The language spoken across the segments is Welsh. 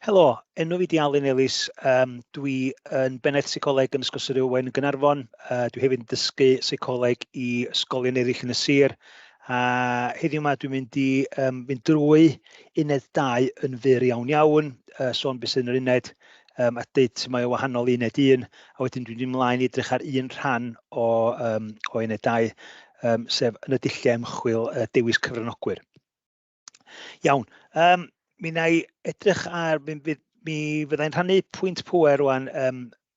Helo, enw fi 'di Alun Elis, dwi yn bennaeth seicoleg yn Ysgol Syr Owen yn Gaernarfon. Dwi hefyd yn dysgu seicoleg i ysgolion eraill yn y sir, a heddiw 'ma dwi'n mynd i fynd drwy uned 2 yn fyr iawn iawn, sôn beth sydd yn yr uned, a deud sut mae o wahanol i uned 1, a wedyn dwi'n mynd ymlaen i edrych ar un rhan o uned 2, sef yn y dulliau ymchwil dewis cyfranogwyr. Iawn, mi wna i edrych ar, mi, fydd, mi fyddai'n rhannu pwynt pŵer rwan,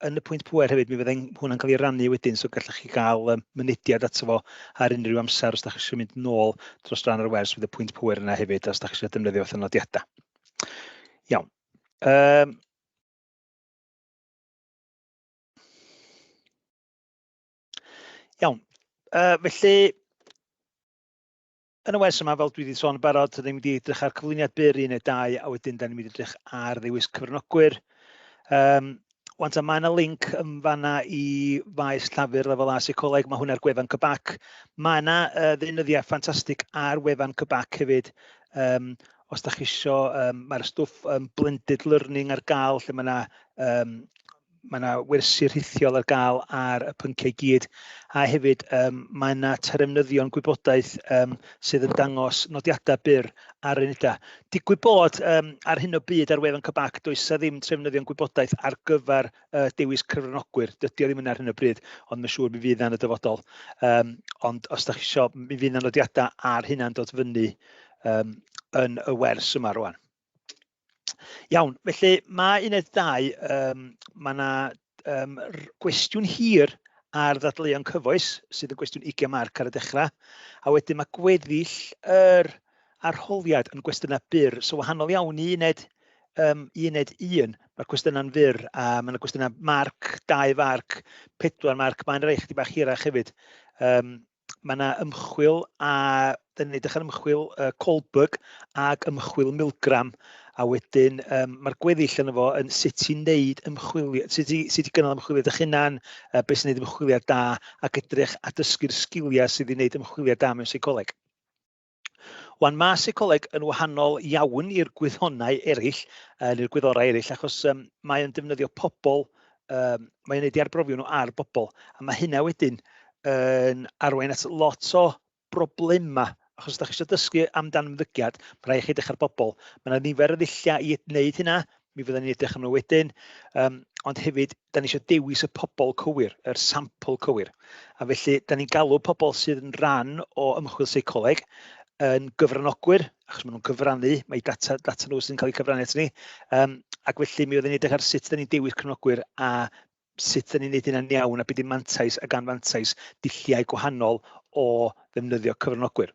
yn y pwynt pŵer hefyd, mi fyddai'n hwnna'n cael ei rannu wedyn, so gallech chi gael mynediad ato fo ar unrhyw amser os da chi eisiau mynd nôl dros ran yr wers, fydd y pwynt pŵer yna hefyd, os da chi eisiau defnyddio fatha nodiadau. Iawn. Iawn, felly Yn y wers yma, fel dwi wedi sôn yn barod, rydyn ni'n mynd i edrych ar cyflwyniad byr i uned 2, a wedyn da ni'n mynd i edrych ar ddewis cyfranogwyr. Wan ta, mae yna link yn fanna i faes llafur lefel A seicoleg, mae hwnna ar gwefan CBAC. Mae yna ddeunyddiau ffantastig ar wefan CBAC hefyd. Os da chi isio, mae'r stwff blended learning ar gael, lle mae yna mae yna wersi rhithiol ar gael ar y pynciau i gyd, a hefyd mae yna terefnyddion gwybodaeth sydd yn dangos nodiadau byr ar unedau. Digwydd bod ar hyn o bryd ar wefan CBAC does 'na ddim trefnyddion gwybodaeth ar gyfer dewis cyfranogwyr, dydy o ddim yna ar hyn o bryd, ond mae'n siŵr mi fydd yna yn y dyfodol. Ond os da chi isio, mi fydd yna nodiadau ar hynna'n dod fyny yn y wers yma rwan. Iawn, felly mae uned 2, mae yna gwestiwn hir ar ddadleuon cyfoes, sydd yn gwestiwn 20 marc ar y dechrau, a wedyn mae gweddill yr arholiad yn gwestiynau byr, so wahanol iawn i uned 1, mae'r cwestiynau'n fyr, a mae yna gwestiynau marc, 2 farc, 4 marc, mae'n rhai chydig bach hirach hefyd. Mae yna ymchwil a dyn ni'n edrych ar ymchwil Kohlberg ac ymchwil Milgram, a wedyn mae'r gweddill yno fo yn sut i wneud ymchwiliad, sut i gynnal ymchwiliad eich hunan, beth sy'n gwneud ymchwiliad da, ac edrych a dysgu'r sgiliau sydd i wneud ymchwiliad da mewn seicoleg. Wan, mae seicoleg yn wahanol iawn i'r gwyddonau eraill, neu'r gwyddorau eraill, achos mae o'n defnyddio pobl, mae'n gwneud i arbrofion nhw ar bobl, a mae hynna wedyn yn arwain at lot o broblemau, achos os da chi eisiau dysgu amdan ymddygiad, mae rhaid i chi edrych ar bobl. Mae yna nifer o ddulliau i wneud hynna, mi fydden ni'n edrych arno wedyn, ond hefyd, da ni eisiau dewis y pobl cywir, yr sampl cywir. A felly, da ni'n galw pobl sydd yn rhan o ymchwil seicoleg yn gyfranogwyr, achos maen nhw'n cyfrannu, mae data nhw sy'n cael eu cyfrannu at ni, ac felly mi oedden ni'n edrych ar sut da ni'n dewis cyfranogwyr a sut da ni'n neud hynna'n iawn a beth ydy mantais ac anfantais dulliau gwahanol o ddefnyddio cyfranogwyr.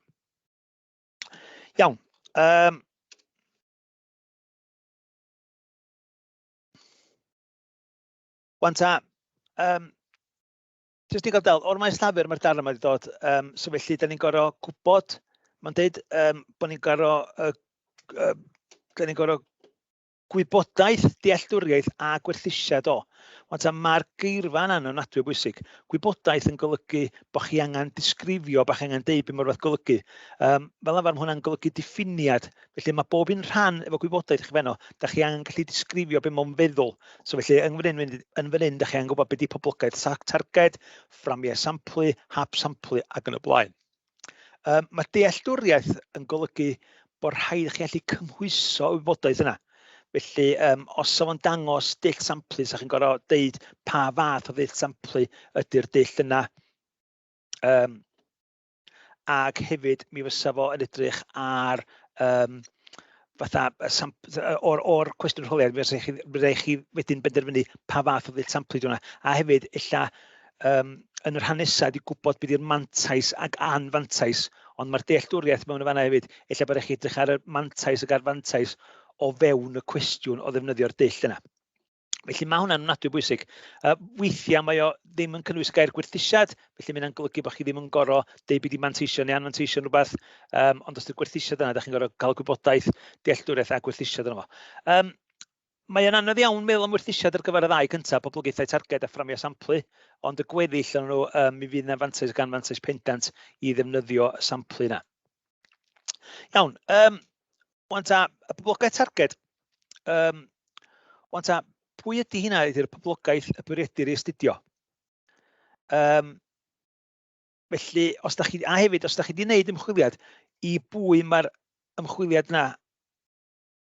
Iawn. Wan ta, jyst i gael dal, o'r maes llafur mae'r darn yma wedi dod, so felly da ni'n gorfod gwybod, mae'n deud bod ni'n gorfod, da ni'n gorfod gwybodaeth, dealltwriaeth a gwerthusiad o. Wan ta, mae'r geirfa yna'n ofnadwy o bwysig. Gwybodaeth yn golygu bod chi angen disgrifio, bod chi angen deud beth mae'r fath golygu. Fel arfer mae hwnna'n golygu diffiniad. Felly mae bob un rhan efo gwybodaeth chi fenno, da chi angen gallu disgrifio beth mae'n feddwl. So felly yn fan hyn, yn fan hyn, da chi angen gwybod beth ydy poblogaeth targed, fframiau samplu, hap samplu ac yn y blaen. Mae dealltwriaeth yn golygu bod rhaid i chi allu cymhwyso y wybodaeth yna. Felly, os oedd o'n dangos dull samplu, sa chi'n gorfod deud pa fath o ddull samplu ydy'r dull yna. Ac hefyd mi fysa fo yn edrych ar fatha o'r cwestiwn rholiad, mi fysa chi, fyddai chi wedyn benderfynu pa fath o ddull samplu ydy hwnna. A hefyd, ella yn yr rhan nesaf, di gwybod beth yw'r mantais ac anfantais, ond mae'r dealltwriaeth mewn y fanna hefyd, ella bod chi edrych ar y mantais ac anfantais o fewn y cwestiwn o ddefnyddio'r dull yna. Felly mae hwnna'n ofnadwy bwysig. Weithiau mae o ddim yn cynnwys gair gwerthusiad, felly mae hynna'n golygu bod chi ddim yn gorfod deud beth ydy manteision neu anfanteision rhywbeth, ond os ydy'r gwerthusiad yna, da chi'n gorfod cael gwybodaeth, dealltwriaeth a gwerthusiad yno fo. Mae o'n anodd iawn meddwl am werthusiad ar gyfer y ddau gyntaf, poblogaethau targed a fframiau samplu, ond y gweddill o'n nhw, mi fydd yna fantais ac anfantais pendant i ddefnyddio y samplu yna. Iawn, wan ta, y boblogaeth targed, Wan ta, pwy ydy hynna ydy'r poblogaeth y bwriedir ei astudio? Felly, os da chi, a hefyd, os da chi wedi gwneud ymchwiliad, i bwy mae'r ymchwiliad yna,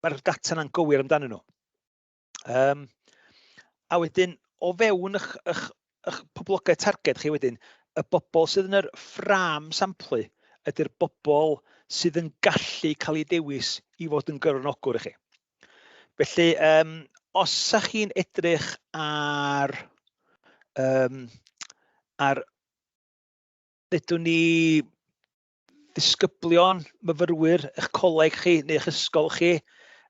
mae'r data yna'n gywir amdanyn nhw. A wedyn, o fewn eich, eich, eich poblogaeth targed chi wedyn, y bobl sydd yn yr ffrâm samplu ydy'r bobl sydd yn gallu cael eu dewis i fod yn gyfranogwr i chi. Felly, os ydych chi'n edrych ar, ar ddedwn ni, ddisgyblion, myfyrwyr, eich coleg chi neu eich ysgol chi.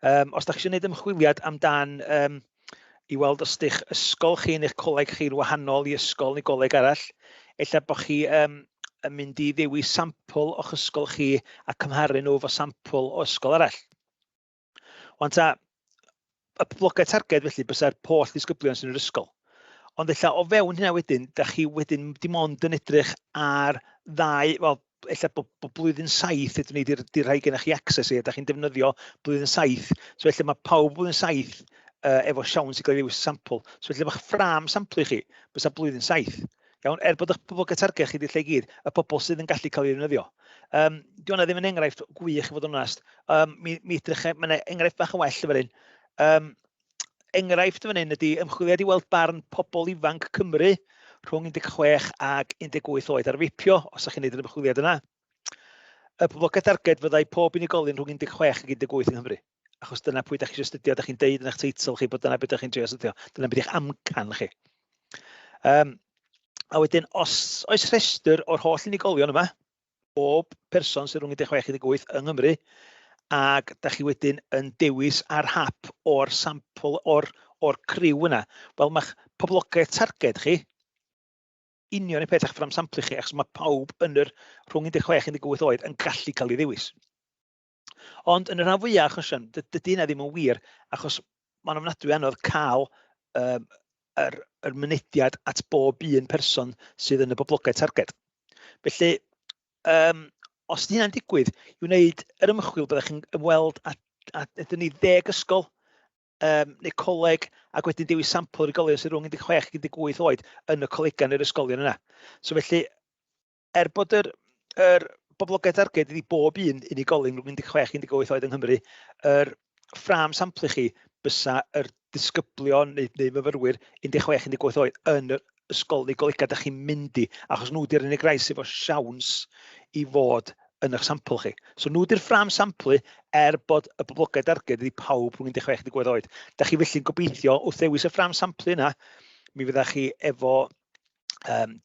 Os da chi eisiau gwneud ymchwiliad amdan i weld os ydych ysgol chi neu'ch coleg chi'n wahanol i ysgol neu goleg arall, ella bod chi yn mynd i ddewis sampl o'ch ysgol chi a cymharu nhw efo sampl o ysgol arall. Wan ta, y poblogaeth targed felly bysa'r holl ddisgyblion sy'n yr ysgol. Ond ella o fewn hynna wedyn, da chi wedyn dim ond yn edrych ar ddau, wel, ella bod, bod blwyddyn 7 ydyn ni, di'r di rhai gennych chi access i, a da chi'n defnyddio blwyddyn 7. So felly mae pawb blwyddyn 7 efo siawns i gael ei ddewis sampl. So felly mae'ch ffrâm samplu chi, bysa blwyddyn 7. Iawn, er bod eich poblogaeth targed chi 'di lle i gyd, y pobl sydd yn gallu cael ei ddefnyddio. Di hwnna ddim yn enghraifft gwych i fod yn onest. Mi edrych, mae yna enghraifft bach yn well fan hyn. Enghraifft fan hyn ydy ymchwiliad i weld barn pobl ifanc Cymru rhwng 16 ac 18 oed ar feipio, os ydych chi'n gwneud yr ymchwiliad yna. Y poblogaeth targed fyddai pob unigolyn rhwng 16 ac 18 yng Nghymru. Achos dyna pwy da chi eisiau astudio, da chi'n deud yn eich teitl chi bod dyna beth da chi'n trio astudio, dyna beth eich amcan chi. A wedyn, os oes rhestr o'r holl unigolion yma, bob person sydd rhwng 16 a 18 yng Nghymru, ac da chi wedyn yn dewis ar hap o'r sampl o'r, or criw yna, wel mae'ch poblogaeth targed chi union y peth a'ch ffram samplu chi, achos mae pawb yn yr rhwng 16 a 18 oed yn gallu cael ei ddewis. Ond yn y rhan fwyaf achosion, dydy hynna ddim yn wir, achos mae'n ofnadwy anodd cael yr, yr mynediad at bob un person sydd yn y boblogaeth targed. Felly, os ydy hynna'n digwydd, i wneud yr ymchwil byddech chi'n ymweld â, â ydyn ni 10 ysgol neu coleg, ac wedyn dewis sampl o'r unigolion sydd rhwng 16 ac 18 oed yn y colegau neu'r ysgolion yna. So felly, er bod yr, yr boblogaeth targed ydi bob un unigolyn rhwng 16 18 oed yng Nghymru, yr ffrâm samplu chi bysa yr disgyblion neu, neu myfyrwyr 16 18 oed yn yr ysgol neu golegau da chi'n mynd i, achos nhw di'r unig rai sydd efo siawns i fod yn eich sampl chi. So nhw di'r ffrâm samplu er bod y boblogaeth darged ydi pawb rhwng 16 18 oed. Da chi felly'n gobeithio wrth ddewis y ffrâm samplu yna, mi fyddach chi efo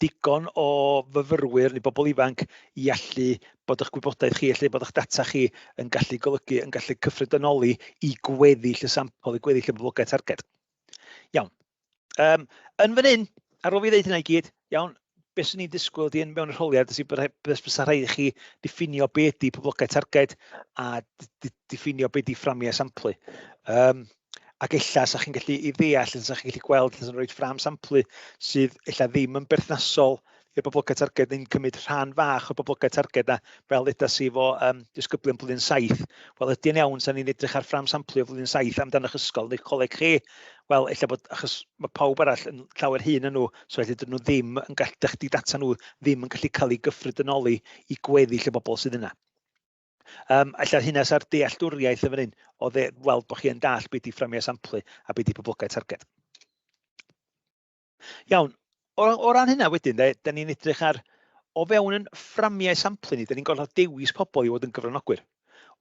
digon o fyfyrwyr neu bobl ifanc i allu bod eich gwybodaeth chi, allu bod eich data chi yn gallu golygu, yn gallu cyffredinoli i gweddill y sampl, i gweddill y boblogaeth targed. Iawn. Yn fan hyn, ar ôl fi ddeud hynna i gyd, iawn, beth swn i'n disgwyl di mewn arholiad ydy beth fysa rhaid i chi diffinio be ydy poblogaeth targed a diffinio be ydy fframiau samplu. Ac ella sa chi'n gallu i ddeall, sa chi'n gallu gweld, ella sa'n rhoi ffrâm samplu sydd ella ddim yn berthnasol i'r boblogaeth targed neu'n cymryd rhan fach o'r boblogaeth targed na, fel ddedas i fo disgyblion blwyddyn 7. Wel, ydy yn iawn, sa'n ni'n edrych ar ffrâm samplu o flwyddyn 7 amdan eich ysgol neu coleg chi? Wel, ella bod, achos mae pawb arall yn llawer hŷn na nhw, so felly dyn nhw ddim yn gallu, dychdi data nhw ddim yn gallu cael ei gyffredinoli i gweddill y bobl sydd yna. Ella hynna sa'r dealltwriaeth yn fan hyn, o dde, weld bod chi yn dall beth di fframiau samplu a beth di poblogaeth targed. Iawn, o ran hynna wedyn, de, da ni'n edrych ar, o fewn yn fframiau samplu ni, da ni'n gorfod dewis pobl i fod yn gyfranogwyr.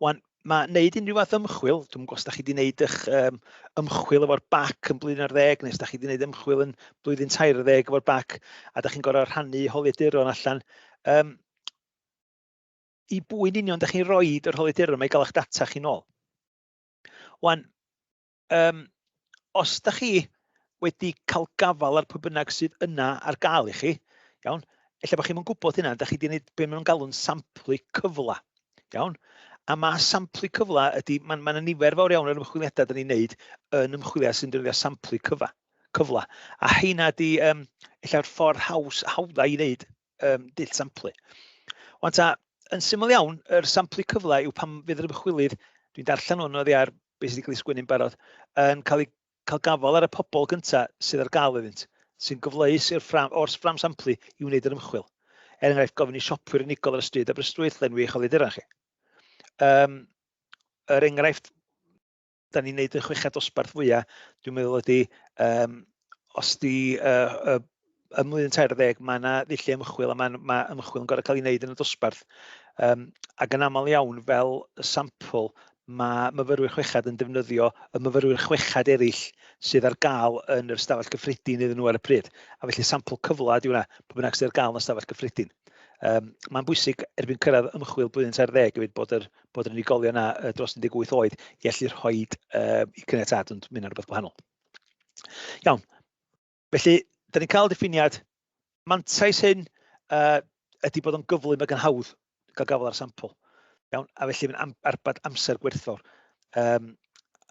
Wan, mae wneud unrhyw fath ymchwil, dwi'm yn gwybod os da chi wedi wneud eich ymchwil efo'r bac yn blwyddyn ar ddeg, neu os da chi wedi wneud ymchwil yn blwyddyn 13 efo'r bac, a da chi'n gorfod rhannu holiaduron allan. I bwy'n union da chi'n rhoi yr holiaduron yma i gael eich data chi nôl. Wan, os da chi wedi cael gafael ar pwy bynnag sydd yna ar gael i chi, iawn, ella bod chi'm yn gwybod hynna, da chi wedi gwneud be maen nhw'n galw'n samplu cyfla, iawn? A mae samplu cyfla ydy, mae'n ma nifer fawr iawn o'r ymchwiliadau da ni'n neud yn ymchwiliad sy'n defnyddio samplu cyfa, cyfla. A heina ydy ella'r ffordd haws, hawdda i wneud dull samplu. Wan ta, yn syml iawn, yr samplu cyfla yw pan fydd yr ymchwilydd, dwi'n darllen hwn oddi ar beth sydd wedi cael ei sgwennu'n barod, yn cael ei cael gafael ar y pobl gyntaf sydd ar gael iddynt, sy'n gyfleus i'r ffram, o'r ffram samplu i wneud yr ymchwil. Er enghraifft, gofyn i siopwyr unigol ar y stryd Aberystwyth lenwi eich holiaduron chi. Yr enghraifft da ni'n neud yn chweched dosbarth fwyaf, dwi'n meddwl ydy, os di ym mlwyddyn 30, mae yna ddulliau ymchwil a mae, mae ymchwil yn gorfod cael ei wneud yn y dosbarth. Ac yn aml iawn, fel sampl, mae myfyrwyr chwechad yn defnyddio y myfyrwyr chwechad eraill sydd ar gael yn yr ystafell gyffredin iddyn nhw ar y pryd. A felly sampl cyfle ydy hwnna, pwy bynnag sydd ar gael yn y ystafell gyffredin. Mae'n bwysig erbyn cyrraedd ymchwil blwyddyn 30 hefyd bod yr, bod yr unigolion yna dros 18 oed i allu rhoi i caniatâd, ond mynd ar rhywbeth gwahanol. Iawn, felly, da ni'n cael diffiniad. Mantais hyn ydy bod o'n gyflym ac yn hawdd cael gafael ar sampl. Iawn, a felly mae'n arbed amser gwerthfawr.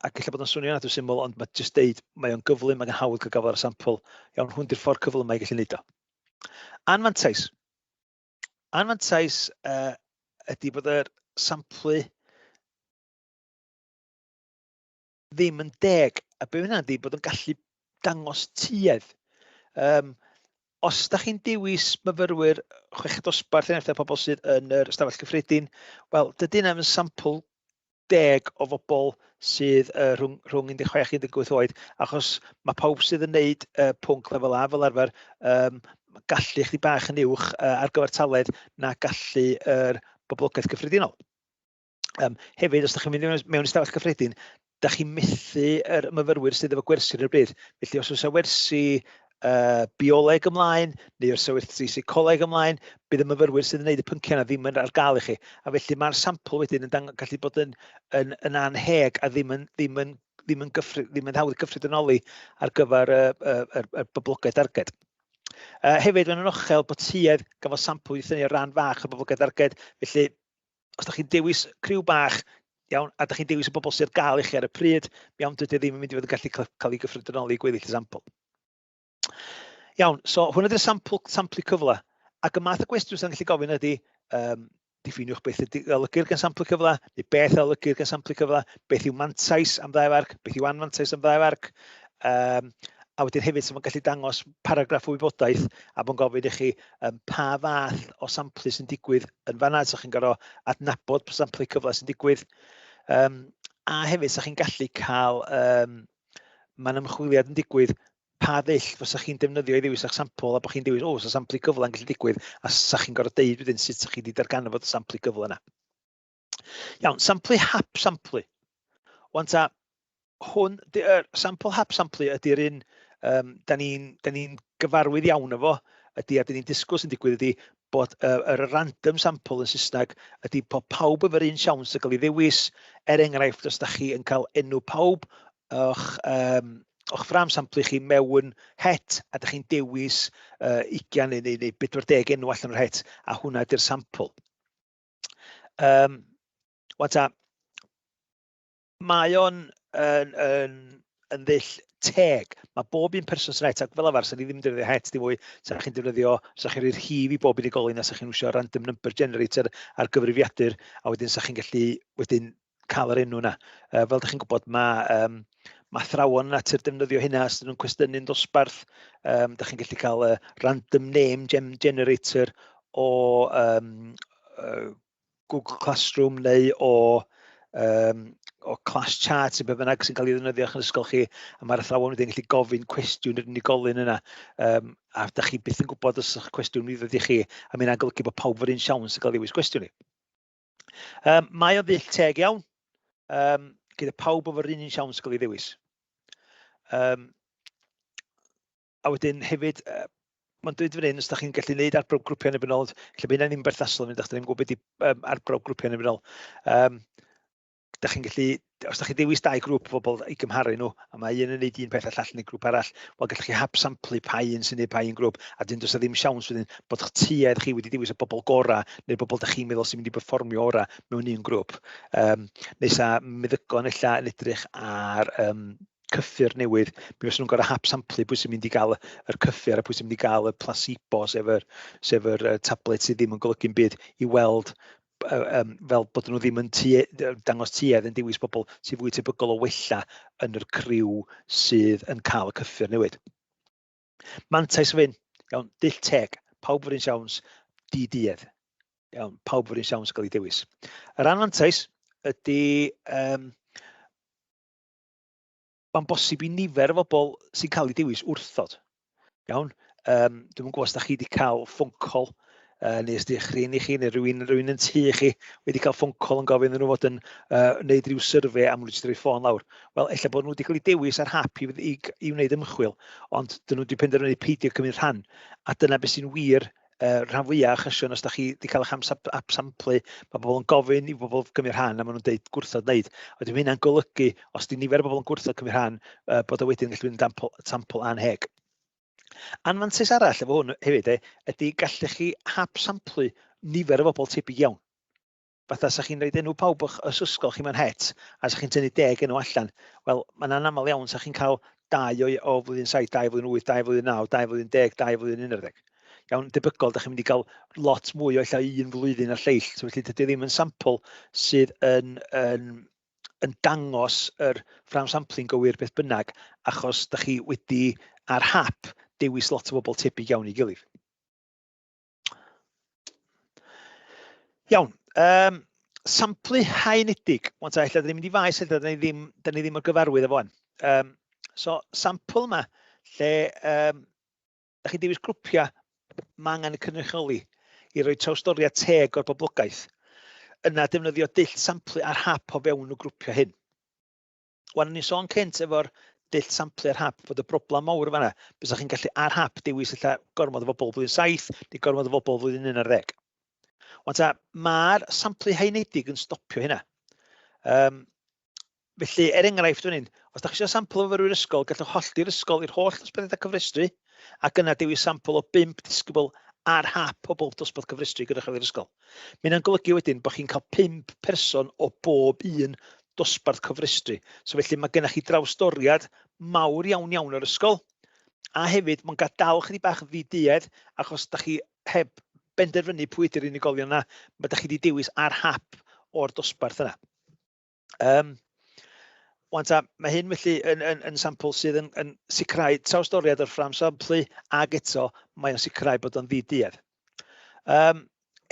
Ac ella bod o'n swnio nad yw syml, ond mae jyst deud mae o'n gyflym ac yn hawdd cael gafael ar sampl. Iawn, hwn di'r ffordd cyflym mae gallu neud o. Anfantais. Anfantais ydy bod yr samplu ddim yn deg. A be hynna ydy bod yn gallu dangos tuedd. Os da chi'n dewis myfyrwyr chweched dosbarth, er enghraifft, pobl sydd yn yr ystafell gyffredin, wel, dydy hynna ddim yn sampl deg o bobl sydd rhwng 16 a 18 oed, achos mae pawb sydd yn neud pwnc lefel A fel arfer, gallu chdi bach yn uwch ar gyfartaledd na gallu yr boblogaeth gyffredinol. Hefyd, os ydych chi'n mynd mewn ystafell gyffredin, da chi'n methu yr myfyrwyr sydd efo gwersi ar y bryd. Felly, os oes wersi bioleg ymlaen, neu os oes wersi seicoleg ymlaen, bydd y myfyrwyr sydd yn gwneud y pynciau yna ddim yn ar gael i chi. A felly mae'r sampl wedyn yn gallu bod yn anheg a ddim yn hawdd gyffredinoli ar gyfer y boblogaeth darged. Hefyd, mae'n anochel bod tuedd gan fod sampl i thynnu ran fach o'r boblogaeth darged, felly os da chi'n dewis criw bach, iawn, a da chi'n dewis y bobl sydd ar gael i chi ar y pryd, iawn, dydy ddim yn mynd i fod yn gallu cael ei gyffredinoli gweddill y sampl. Iawn, so hwnna ydy'r samplu cyfle. Ac y math o gwestiwn sy'n gallu gofyn ydy, diffiniwch beth ydy olygir gan samplu cyfle, neu beth olygir gan samplu cyfle, beth yw mantais am ddau farc, beth yw anfantais am ddau farc. A wedyn hefyd, so mae'n gallu dangos paragraff o wybodaeth a bod yn gofyn i chi pa fath o samplu sy'n digwydd yn fanna, so chi'n gorfod adnabod pa samplu cyfle sy'n digwydd. A hefyd, so chi'n gallu cael, mae'n ymchwiliad yn digwydd, pa ddull fysa chi'n defnyddio i ddewis eich sampl, a bod chi'n dewis, o, sa samplu cyfle yn gallu digwydd, a sa chi'n gorfod deud wedyn sut sa chi wedi darganfod y samplu cyfle yna. Iawn, samplu hap samplu. Wan ta, hwn, yr sampl hap samplu ydy'r un da ni'n ni gyfarwydd iawn efo, ydy, a da ni'n disgwyl sy'n digwydd ydy bod yr random sample yn Saesneg ydy bod pawb efo'r un siawns yn cael ei ddewis. Er enghraifft, os da chi yn cael enw pawb o'ch ffram samplu chi mewn het, a da chi'n dewis 20 neu 40 enw allan o'r het, a hwnna ydy'r sampl. Wan ta, mae o'n yn ddull teg. Mae bob un person sy'n het, ac fel arfer, sa'n ni ddim yn defnyddio het dim mwy, sa'n chi'n defnyddio, sa'n chi'n rhoi'r rhif i bob unigolyn, a sa'n chi'n iwsio random number generator ar gyfrifiadur, a wedyn sa'n chi'n gallu wedyn cael yr enw yna. Fel ydych chi'n gwybod, mae athrawon yn natur defnyddio hynna os ydyn nhw'n cwestiynu'n dosbarth. Dych chi'n gallu cael y random name generator o Google Classroom neu o class chart neu be bynnag sy'n cael ei ddefnyddio yn ysgol chi, a mae'r athrawon wedyn gallu gofyn cwestiwn i'r unigolyn yna, a da chi byth yn gwybod os ydych cwestiwn i ddod i chi, a mae'n golygu bod pawb o'r un siawns yn cael ddewis cwestiwn i. Mae o'n ddull teg iawn, gyda pawb efo'r un siawns yn cael ei ddewis. A wedyn hefyd, mae'n dweud fan hyn, os da chi'n gallu gwneud arbrawf grwpiau annibynnol, lle bydd hynna ddim berthnasol, ydych chi'n ddim gwybod beth ydi arbrawf grwpiau annibynnol. Da chi'n gallu, os da chi'n dewis dau grŵp o bobl i gymharu nhw, a mae un yn gwneud un peth a llall yn gwneud grŵp arall, wel gallwch chi hap samplu pa un sy'n gwneud pa un grŵp, a dyn does 'na ddim siawns wedyn bod eich tuedd chi wedi dewis y bobl gorau neu'r bobl da chi'n meddwl sy'n mynd i berfformio orau mewn un grŵp. Neu sa meddygon ella yn edrych ar cyffur newydd, mi fysa nhw'n gorfod hap samplu pwy sy'n mynd i gael yr cyffur a pwy sy'n mynd i gael y placebo, sef yr tablet sydd ddim yn golygu'n byd, i weld um, fel bod nhw ddim yn tue, dangos tuedd yn dewis bobl sy'n fwy tebygol o wella yn yr criw sydd yn cael y cyffur newid. Mantais o hyn, iawn, dull teg, pawb fod un siawns, di-duedd. Iawn, pawb fod un siawns gael ei dewis. Yr anfantais ydy, mae'n bosib i nifer o bobl sy'n cael eu dewis wrthod. Iawn? Dwi'm yn gwybod os da chi wedi cael phone call, neu os ydych rhieni chi neu rhywun yn tŷ chi wedi cael phone call yn gofyn iddyn nhw fod yn wneud rhyw survey am nhw jyst rhoi ffôn lawr. Wel, ella bod nhw wedi cael eu dewis ar hap i wneud ymchwil, ond dyn nhw wedi penderfynu peidio cymryd rhan. A dyna beth sy'n wir rhan fwyaf achosion os da chi wedi cael eich upsamplu, mae bobl yn gofyn i bobl gymryd rhan a maen nhw'n deud gwrthod wneud. A wedyn mae hynna'n golygu, os di nifer o bobl yn gwrthod cymryd rhan, bod o wedyn yn gallu mynd yn sampl anheg. Anfantais arall efo hwn hefyd e, ydy gallech chi hap-samplu nifer o bobl tebyg iawn. Fatha sa chi'n rhoid enw pawb o'ch ysgol chi mewn het, a sa chi'n tynnu 10 enw allan, wel, mae'n anaml iawn sa chi'n cael dau o flwyddyn 7, dau flwyddyn 8, dau flwyddyn 9, dau flwyddyn 10, dau flwyddyn 11. Iawn, debygol, da chi'n mynd i gael lot mwy o ella un flwyddyn a'r lleill. So felly dydy ddim yn sampl sydd yn dangos yr ffrâm sampling gywir beth bynnag, achos da chi wedi ar hap dewis lot o bobl tebyg iawn i gilydd. Iawn, samplu haenedig. Wan ta, ella, da ni'n mynd i faes, ella, da ni ddim o'r gyfarwydd efo hwn. So, sampl yma, lle da chi'n dewis grwpiau mae angen y cynrychioli i roi trawstoriad teg o'r boblogaeth. Yna defnyddio dull samplu ar hap o fewn y grwpiau hyn. Wan, o'n i'n sôn cynt efo'r dull samplu ar hap bod y broblem mawr fan'na, bysa chi'n gallu ar hap dewis ella gormod o bobl flwyddyn 7 neu gormod o bobl flwyddyn 11. Wan ta, mae'r samplu haenedig yn stopio hynna. Felly, er enghraifft fan hyn, os da chi eisiau sampl o fyfyrwyr ysgol, gallwch hollti'r ysgol i'r holl dosbarthiadau cyfrestru ac yna dewis sampl o 5 disgybl ar hap o bob dosbarth cyfrestru gyda chi'r ysgol. Mae hynna'n golygu wedyn bod chi'n cael 5 person o bob un dosbarth cofrestru. So felly mae gennych chi drawstoriad mawr iawn iawn o'r ysgol, a hefyd mae'n gadael chydig bach ddiduedd achos da chi heb benderfynu pwy ydy'r unigolion yna, mae da chi wedi dewis ar hap o'r dosbarth yna. Wan ta, mae hyn felly yn sampl sydd yn sicrhau trawstoriad o'r ffrâm samplu, ag eto mae o'n sicrhau bod o'n ddiduedd.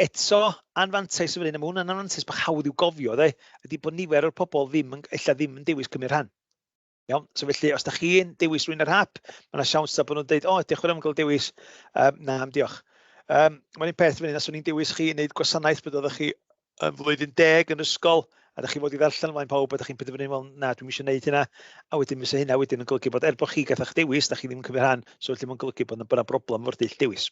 Eto, anfantais yn fan hyn, a mae hwnna'n anfantais bach hawdd i'w gofio, dde, ydy bod nifer o'r pobl ddim yn, ella ddim yn dewis cymryd rhan. Iawn, so felly, os da chi'n dewis rhywun ar hap, mae yna siawns da bod nhw'n dweud, o, diolch yn fawr am gael dewis, na, am diolch. Mae'n un peth fan hyn, os o'n i'n dewis chi i wneud gwasanaeth bod oeddech chi yn flwyddyn 10 yn ysgol, a ydych chi fod i ddarllen ymlaen pawb, a ydych chi'n penderfynu, wel, na, dwi'm eisiau gwneud hynna, a wedyn fysa hynna wedyn yn golygu bod er bod chi gath eich dewis, da chi ddim yn cymryd rhan, so felly mae'n golygu bod yna broblem efo'r dull dewis.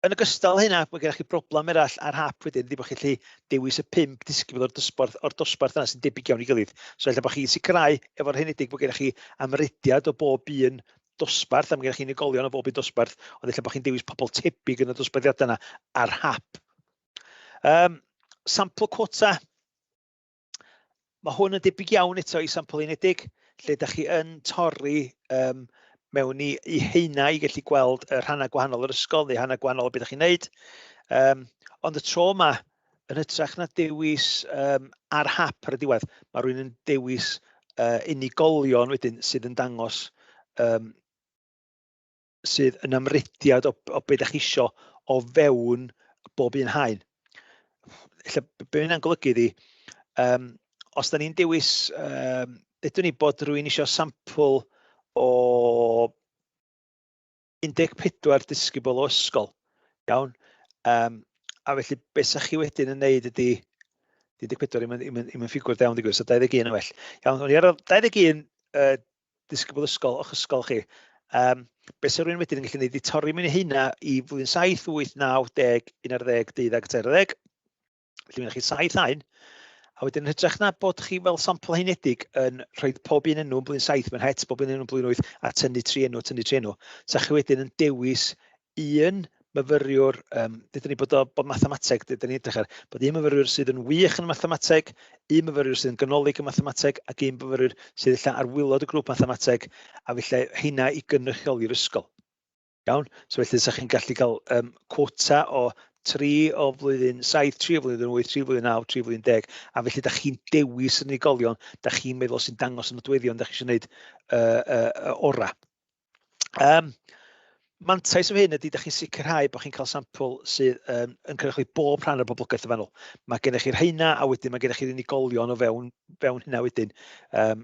Yn ogystal â hynna, mae gennych chi broblem eraill ar hap wedyn, ydy bod chi'n gallu dewis y 5 disgybl o'r dosbarth yna sy'n debyg iawn i gilydd. So ella bod chi'n sicrhau efo'r henedig bod gennych chi amrediad o bob un dosbarth, a mae gennych chi unigolion o bob un dosbarth, ond ella bod chi'n dewis pobl tebyg yn y dosbarthiadau yna ar hap. Sample quota. Mae hwn yn debyg iawn eto i sampl unedig, lle da chi yn torri mewn i heina i gallu gweld y rhannau gwahanol o'r ysgol neu rhannau gwahanol o beth da chi'n neud. Ond y tro yma, yn hytrach na dewis ar hap ar y diwedd, mae rhywun yn dewis unigolion wedyn sydd yn dangos sydd yn amrediad o be da chi isio o fewn bob un haen. Ella, be hynna'n golygu ydi, os da ni'n dewis, dydyn ni bod rhywun isio sampl o 14 disgybl o ysgol, iawn? A felly, be sa chi wedyn yn neud ydi, 14 i'm yn ffigwr da iawn, digwydd, so 21 yn well. Iawn, o'n i ar 21 disgybl ysgol o'ch ysgol chi. Be sy'n rhywun wedyn yn gallu gwneud i torri mewn i heina i flwyddyn 7, 8, 9, 10, 11, 12, 13. Felly mae chi 7 haen. A wedyn yn hytrach na bod chi fel sampl haenedig yn rhoi pob un enw yn blwyddyn 7 mewn het, bob un enw yn blwyddyn 8, a tynnu 3 enw, tynnu 3 enw. Sa chi wedyn yn dewis un myfyriwr, dydyn ni bod mathemateg, dydyn ni'n edrych ar, bod un myfyriwr sydd yn wych yn mathemateg, un myfyriwr sydd yn ganolig yn mathemateg, ac un myfyriwr sydd ella ar waelod y grŵp mathemateg, a felly heina i gynrychioli'r ysgol. Iawn? So felly, sa chi'n gallu cael quota o 3 o flwyddyn 7, 3 o flwyddyn 8, 3 o flwyddyn 9, 3 o flwyddyn 10, a felly da chi'n dewis yr unigolion da chi'n meddwl sy'n dangos y nodweddion da chi eisiau gwneud ora. Mantais o hyn ydy da chi'n sicrhau bod chi'n cael sampl sydd yn cynrychioli bob rhan o'r boblogaeth yn fanwl. Mae gennych chi'r rheina a wedyn mae gennych chi'r unigolion o fewn hynna wedyn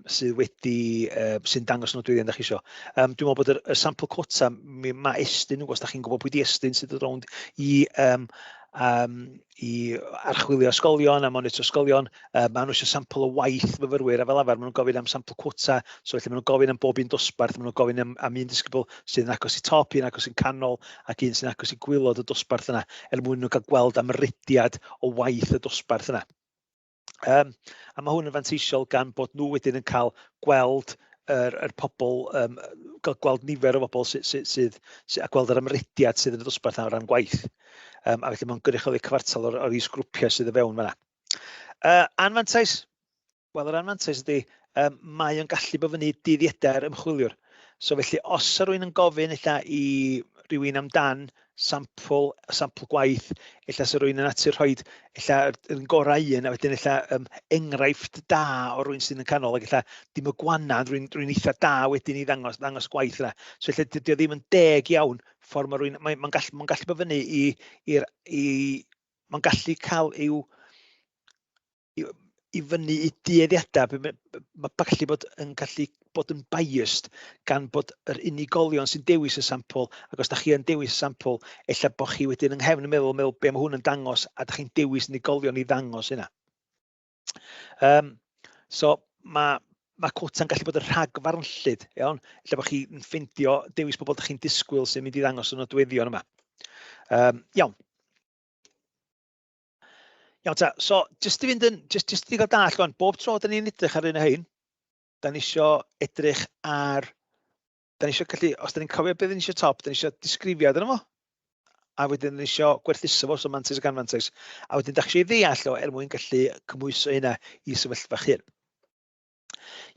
sydd wedi sy'n dangos nodweddion da chi isio. Dwi'n meddwl bod y sampl cwota, mae Estyn, os da chi'n gwybod pwy di Estyn sydd yn rownd i archwilio ysgolion a monitro ysgolion. Maen nhw eisiau sampl o waith myfyrwyr a fel arfer maen nhw'n gofyn am sampl cwota, so felly maen nhw'n gofyn am bob un dosbarth, maen nhw'n gofyn am un disgybl sydd yn agos i top, un agos i'n canol ac un sy'n agos i gwaelod y dosbarth yna, er mwyn nhw gael gweld amrediad o waith y dosbarth yna. A mae hwn yn fanteisiol gan bod nhw wedyn yn cael gweld yr pobl, gael gweld nifer o bobl sydd, a gweld yr amrediad sydd yn y dosbarth o ran gwaith. A felly mae'n gynrychioli cyfartal o'r is-grwpiau sydd o fewn fan'na. Anfantais? Wel, yr anfantais ydy, mae o'n gallu bod fyny dueddiadau'r ymchwiliwr. So felly, os yw rhywun yn gofyn ella i rywun amdan sampl gwaith, ella sy'n rhywun yn natur rhoi ella yr un gorau un, a wedyn ella enghraifft da o rywun sydd yn canol, ac ella dim y gwana, rhywun eitha da wedyn i ddangos gwaith yna. So felly dydy o ddim yn deg iawn ffordd mae rhywun, mae gallu bod fyny i, i'r, i, mae'n gallu cael i'w, i, i fyny i dueddiadau, mae gallu bod yn gallu bod yn biased gan bod yr unigolion sy'n dewis y sampl, ac os da chi yn dewis y sampl, ella bod chi wedyn yng nghefn yn meddwl be mae hwn yn dangos, a da chi'n dewis unigolion i ddangos hynna. So mae cwota'n gallu bod yn rhagfarnllyd, iawn? Ella bod chi'n ffeindio dewis bobl da chi'n disgwyl sy'n mynd i ddangos y nodweddion yma. Iawn. Iawn ta, so jyst i fynd yn, jyst i gael dallt rwan, bob tro da ni'n edrych ar un o hein, da ni isio edrych ar, da ni isio gallu, os da ni'n cofio beth ni isio top, da ni isio disgrifiad yno fo, a wedyn da ni isio gwerthuso fo, so mantais ac anfantais, a wedyn da chi isio ei ddeall o er mwyn gallu cymhwyso hynna i sefyllfa chi.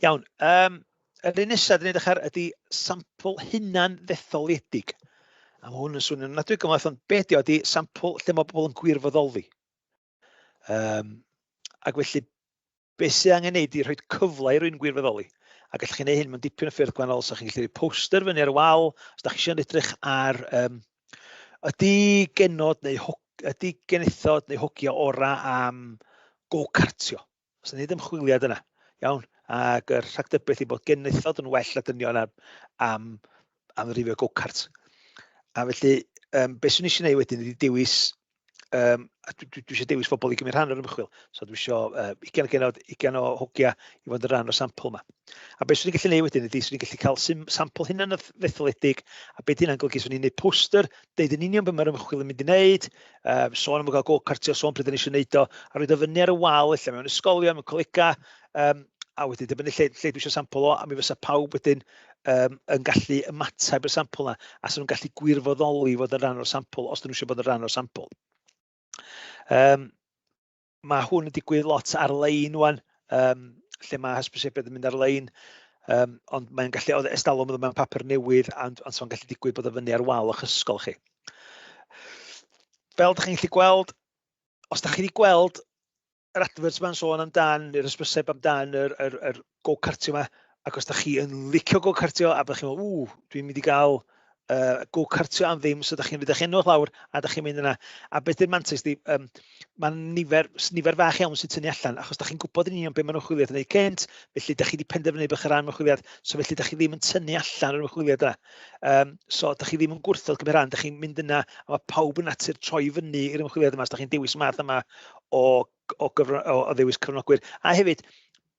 Iawn, yr un nesaf da ni'n edrych ar ydy sampl hunan ddetholiedig. A mae hwn yn swnio'n ofnadwy gymhleth, ond be ydi o ydy sampl lle mae bobl yn gwirfoddoli. Ac felly, be sydd angen neud ydy rhoi cyfle i rywun gwirfoddoli. A gallwch chi wneud hyn mewn dipyn o ffyrdd gwahanol, so chi'n gallu rhoi poster fyny ar y wal, os da chi eisiau edrych ar ydy genod neu ydy genethod neu hogia ora am go-kartio. Os ni'n neud ymchwiliad yna, iawn, ac yr rhagdybiaeth i bod genethod yn well na dynion am ddreifio go-kart. A felly, beth swn i eisiau gwneud wedyn ydy dewis, a dwi eisiau dewis bobl i gymryd rhan o'r ymchwil. So dwi eisiau 20 o genod, 20 o hogia i fod yn rhan o'r sampl yma. A beth swn i'n gallu gwneud wedyn ydy, swn i'n gallu cael sampl hunan ddetholedig, a beth hynna'n golygu, swn i'n gwneud poster, deud yn union beth mae'r ymchwil yn mynd i wneud, sôn am gael go-kartio, sôn pryd 'dan ni eisiau gwneud o, a rhoid o fyny ar y wal, ella mewn ysgolion, mewn colega, a wedyn dibynnu lle dwi eisiau sampl o, a mi fysa pawb wedyn yn gallu ymateb i'r sampl yna, a sy'n nhw'n gallu gwirfoddoli fod yn rhan o'r sampl, os dyn nhw eisiau bod yn rhan o'r sampl. Mae hwn yn digwydd lot ar-lein wan, lle mae hysbysebiad yn mynd ar-lein, ond mae'n gallu, oedd estalwm oedd mewn papur newydd, ond so'n gallu digwydd bod o fyny ar wal o'ch ysgol chi. Fel ydych chi'n gallu gweld, os ydych chi wedi gweld yr adverts ma'n sôn amdan, neu'r hysbyseb amdan yr go-kartio yma, ac os ydych chi yn licio go-kartio, a byddwch chi'n meddwl, ww, dwi'n mynd i gael go-kartio am ddim, so ydych chi'n rhoi eich enw lawr, a ydych chi'n mynd yna. A beth yw'r mantais di, mae nifer fach iawn sy'n tynnu allan, achos ydych chi'n gwybod yn union beth maen nhw'n chwiliad yn ei cynt, felly ydych chi wedi penderfynu bod chi'n rhan o'r chwiliad, so felly ydych chi ddim yn tynnu allan o'r chwiliad yna. So ydych chi ddim yn gwrthod cymryd rhan, ydych chi'n mynd yna, a mae pawb yn natur troi fyny i'r ymchwiliad yma, os ydych chi'n dewis math yma o ddewis cyfranogwyr. A hefyd,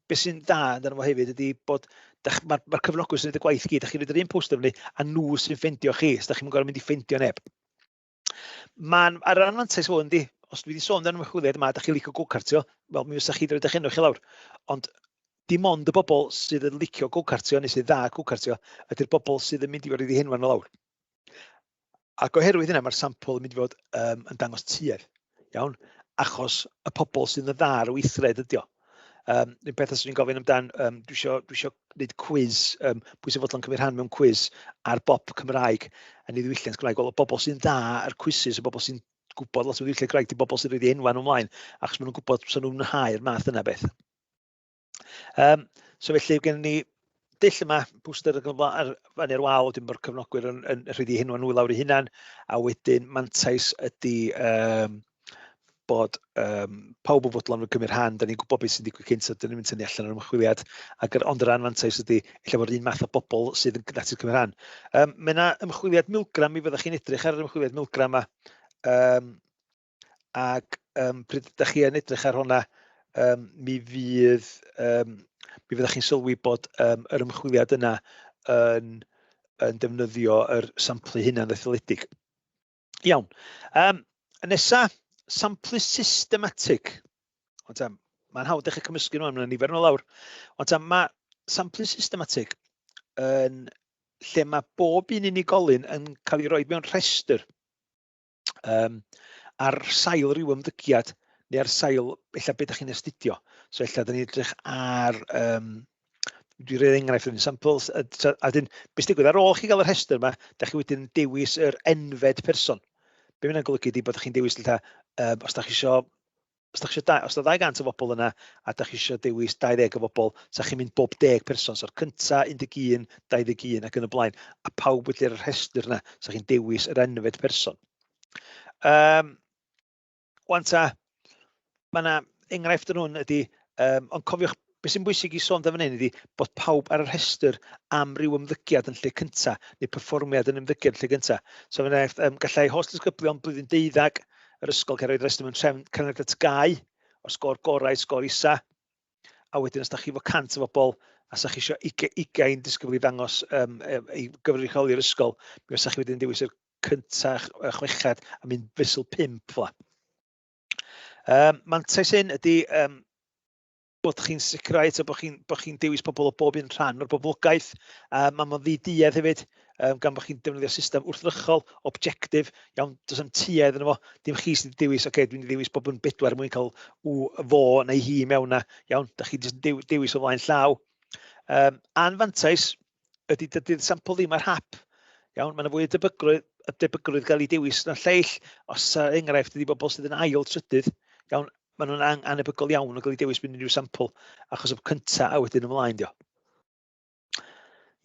beth sy'n dda amdano fo hefyd ydy bod mae'r cyfranogwyr sy'n gwneud y gwaith gyd, dach chi'n rhoid yr un poster fyny, a nhw sy'n ffeindio chi, so dach chi'n gorfod mynd i ffeindio neb. Mae'n, ar ran mantais hwn, di, os dwi wedi sôn amdano ymchwiliad yma, dach chi'n licio go-kartio, wel, mi fysa chi wedi rhoi eich enw chi lawr. Ond dim ond y bobl sydd yn licio go-kartio neu sydd dda go-kartio ydy'r bobl sydd yn mynd i fod wedi henwa nhw lawr. Ac oherwydd hynna, mae'r sampl yn mynd i fod yn dangos tuedd, iawn, achos y pobl sydd yn dda ar y weithred ydi o. Un peth os ni'n gofyn amdan, dwi isio gwneud cwiz, pwy sy'n fodlon cymryd rhan mewn cwiz ar bop Cymraeg a neu ddiwylliant Cymraeg. Wel, y bobl sy'n dda ar quizzes, y bobl sy'n gwybod lot o ddiwylliant Cymraeg 'di bobl sy'n rhoid eu henwa nhw ymlaen, achos maen nhw'n gwybod fysa nhw'n mwynhau'r math yna beth. So felly gen ni dull yma, poster ar, ar fyny'r wal, wedyn bod cefnogwyr yn rhoid eu henwa nhw i lawr eu hunan, a wedyn mantais ydy bod pawb yn fodlon yn cymryd rhan, da ni'n gwybod beth sy'n digwydd cynt, so dyn ni'n mynd tynnu allan o'r ymchwiliad, ac ond yr anfantais ydy, ella bod yr un math o bobl sydd yn natur cymryd rhan. Mae yna ymchwiliad Milgram, mi fyddwch chi'n edrych ar yr ymchwiliad Milgram yma, ac pryd ydych chi yn edrych ar hwnna, mi fyddwch chi'n sylwi bod yr ymchwiliad yna yn defnyddio yr samplu hunan ddetholedig. Iawn. Y nesa, samplu systematig. Ond mae'n hawdd dechrau cymysgu nhw, mae'n nifer nhw lawr. Ond mae samplu systematig yn lle mae bob un unigolyn yn cael ei roi mewn rhestr ar sail rhyw ymddygiad neu ar sail ella beth ydych chi'n astudio. So ella dyn ni'n edrych ar, dwi'n rhoi enghraifft yn samples, a wedyn, beth sy'n digwydd ar ôl chi gael y rhestr yma, da chi wedyn dewis yr enfed person. Be mae'n golygu ydy bod chi'n dewis ella, os da chi isio os da chi eisiau, os da 200 o bobl yna a da chi eisiau dewis 20 o bobl, sa chi'n mynd bob 10 person, so'r cynta 11, 21 ac yn y blaen, a pawb wedi ar y rhestr yna, sa chi'n dewis yr enfed person. Wan ta, mae yna enghraifft yn hwn ydy, ond cofiwch, beth sy'n bwysig i sôn fan hyn ydy bod pawb ar y rhestr am ryw ymddygiad yn lle cynta, neu perfformiad yn ymddygiad yn lle cynta. So, fan enghraifft, gallai holl ddisgyblion blwyddyn 12 yr ysgol cael ei restr mewn trefn canlyniad at gau, o'r sgôr gorau, sgôr isa, a wedyn os da chi efo 100 o bobl a sa chi eisiau 20 disgybl i ddangos i gyfricholi'r ysgol, mi fysa chi wedyn dewis yr cyntaf, chweched a mynd fesul 5 fel. Mantais hyn ydy bod chi'n sicrhau eto bod chi'n bod chi dewis pobl o bob un rhan o'r boblogaeth. Mae o'n ddiduedd hefyd, gan bod chi'n defnyddio system wrthrychol, objective, iawn, does dim tuedd yno fo, dim chi sydd wedi dewis, oce, okay, dwi'n dewis bob yn bedwar mwyn cael w, fo neu hi mewn na, iawn, da chi jyst yn dewis o flaen llaw. Anfantais ydy dydy'r sampl ddim ar hap, iawn, mae yna fwy o debygrwydd, y debygrwydd gael ei dewis na lleill, os enghraifft ydy bobl sydd yn ail trydydd, iawn, maen nhw'n anebygol iawn o gael eu dewis mynd unrhyw sampl, achos y cyntaf a wedyn ymlaen dio.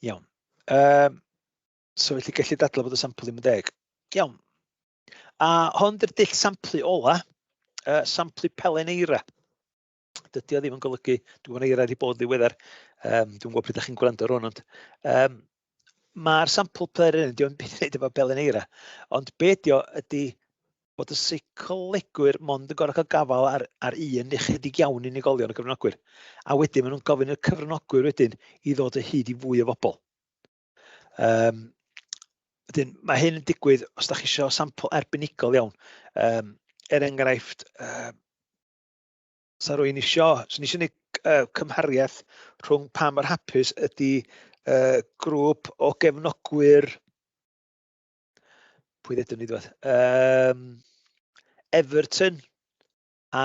Iawn. So felly gellir dadlau bod y sampl ddim yn deg. Iawn. A hwn dy'r dull samplu ola, samplu pelen eira. Dydy o ddim yn golygu, dwi'n gwybod eira wedi bod yn ddiweddar, dwi'n gwybod pryd ydych chi'n gwrando ar hwn, ond mae'r sampl pelen, dio'n byd i wneud efo pelen eira, ond be ydi o ydy bod y seicolegwyr mond yn gorfod cael gafael ar un neu chydig iawn unigolion y cyfranogwyr. A wedyn maen nhw'n gofyn i'r cyfranogwyr wedyn i ddod o hyd i fwy o bobl. Wedyn, mae hyn yn digwydd os da chi eisiau sampl arbenigol iawn. Er enghraifft, sa rwy'n isio, swn i eisiau gwneud cymhariaeth rhwng pa mor hapus ydy grŵp o gefnogwyr, pwy ddedwn ni ddweud, Everton a